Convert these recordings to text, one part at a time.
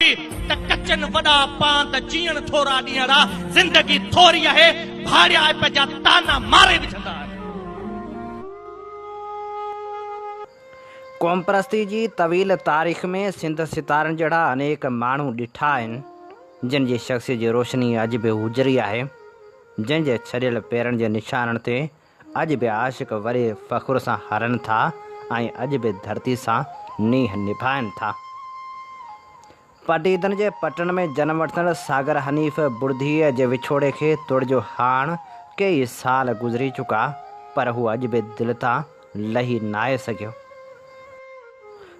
ته ڪچن وڏا پاند جيئڻ ٿورا ڏينهڙا زندگي ٿوري آهي ڀاڙيائپ جا طعنا ماري وجهندا آهن. قومپرستي جي طويل تاريخ ۾ سنڌ ستارن جهڙا انيڪ ماڻهو ڏٺا آهن، جن جي شخصيت جي روشني اڄ به اجري آهي، جن جي ڇڏيل پيرن جي نشانن تي اڄ به عاشق وڏي فخر سان هلن ٿا ۽ اڄ به ڌرتي سان نينهن نڀائن ٿا. پڊعيدن جي پٽن ۾ جنم وٺندڙ ساگر حنيف بڙڌيء جي وڇوڙي کي توڙ جو هاڻ ڪيئي سال گذري چڪا پر هو اڄ به دل تان لهي ناهي سگهيو.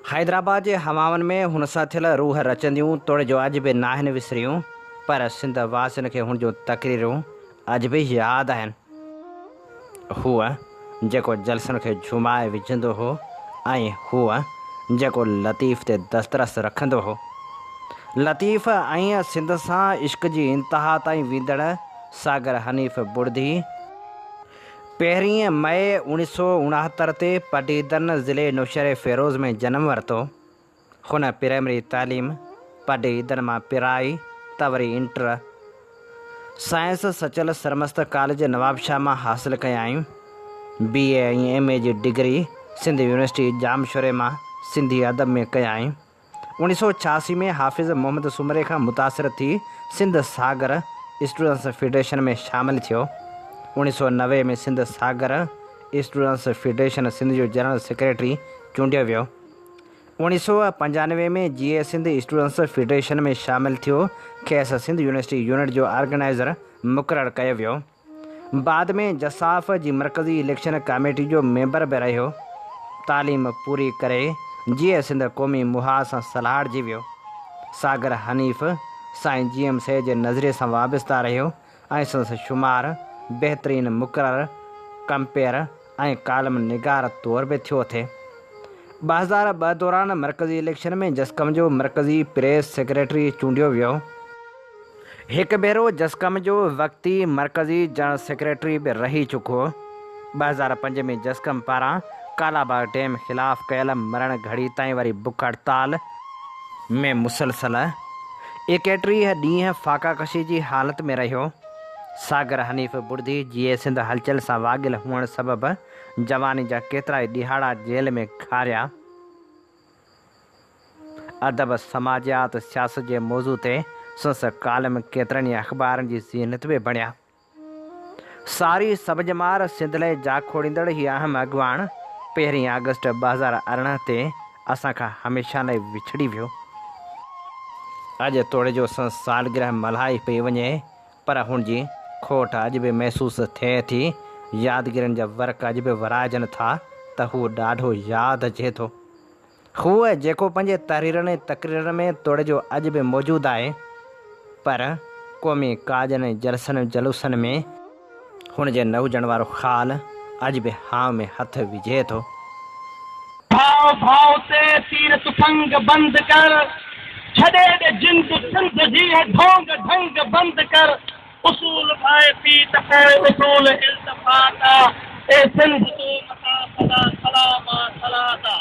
حيدرآباد جي هوائن ۾ هن سان ٿيل روح رچنديون توڙي جو اڄ به ناهن وسريون پر سنڌ واسين کي هن جون تقريرون اڄ به ياد آهن. هو جيڪو جلسن کي جهومائي وجهندو هو ۽ هو جيڪو لطيف تي دسترس رکندو هو. لطيف ۽ سنڌ سان عشق جي انتها تائين ويندڙ ساگر حنيف بڙڌي پهرين مئي اوڻيھ سو اڻاهتر تي پڊعيدن ضلعي نوشهري فيروز ۾ جنم ورتو. هن پرائمري تعليم پڊعيدن مان پرائي ته وري inter science Sachal Sarmast college Nawabshah مان حاصل ڪيائين. بي اي ۽ ايم اي جي ڊگري سنڌ يونيورسٽي ڄامشوري مان سنڌي ادب ۾ ڪيائين. اوڻيھ سو ڇهاسي ۾ حافظ محمد سومري کان متاثر ٿي سنڌ ساگر اسٽوڊنٽس فيڊريشن ۾ شامل ٿيو. اوڻيھ سو 90 ۾ سنڌ ساگر اسٽوڊنٽس فيڊريشن سنڌ جو جنرل سيڪريٽري چونڊيو ويو. اوڻيھ سو 95 ۾ جيئي سنڌ اسٽوڊنٽس فيڊريشن ۾ شامل ٿيو، کيس سنڌ يونيورسٽي يونٽ جو آرگنائيزر مقرر ڪيو ويو. بعد ۾ جساف جي مرڪزي اليڪشن ڪاميٽي جو ميمبر به رهيو. تعليم پوري ڪري جيئي سنڌ قومي محاذ سان سلهاڙجي ويو. ساگر حنيف سائين جي ايم سيد جي نظريي سان وابسته رهيو ۽ سندس شمار بهترين مقرر، ڪمپيئر ۽ ڪالم نگار طور به ٿيو ٿي. 2002 دوران مرڪزي اليڪشن ۾ جسقم جو مرڪزي پريس سيڪريٽري چونڊيو ويو. هڪ ڀيرو جسقم جو وقتي مرڪزي جنرل سيڪريٽري به رهي چڪو. 2005 ۾ جسقم پاران ڪالاباغ ڊيم خلاف ڪيل مرڻ گهڙي تائين واري بک هڙتال ۾ مسلسل 31 ڏينهن فاقاڪشي جي حالت ۾ رهيو. ساگر حنيف بڙدي جيئي سنڌ هلچل سان واڳيل هئڻ سبب جواني جا ڪيترائي ڏهاڙا جيل ۾ گهاريا. ادب، سماجيات، سياست جي موضوع تي سندس ڪالم ڪيترن ئي اخبارن جي زينت به بڻيا. ساري سڀ ڄمار سنڌ لئه جاکوڙيندڙ هي اهم اڳواڻ پهرين آگسٽ 2018 تي اسان کان هميشه لئه وڇڙي ويو. اڄ توڙي جو سندس سالگرهه ملهائي پئي وڃي پر هن جي کوٽ اڄ به محسوس ٿئي ٿي، يادگيرين جا ورق اڄ به ورائجن ٿا ته هو ڏاڍو ياد اچي ٿو. هو جيڪو پنهنجي تحريرن ۽ تقريرن ۾ توڙي جو اڄ به موجود آهي پر قومي ڪاڄن ۽ جلسن جلوسن ۾ هن جي نه هجڻ وارو خال اڄ به هانء ۾ هٿ وجهي ٿو. ڀاء ڀاء تي تير تفنگ بند ڪر، ڇڏي ڏي جند سنڌ جي هي ڍونگ ڍنگ بند ڪر، اصول ڀائپي ته پوء اصول التفات آ، اي سنڌ تو متان سدا سلام آ صلات آ.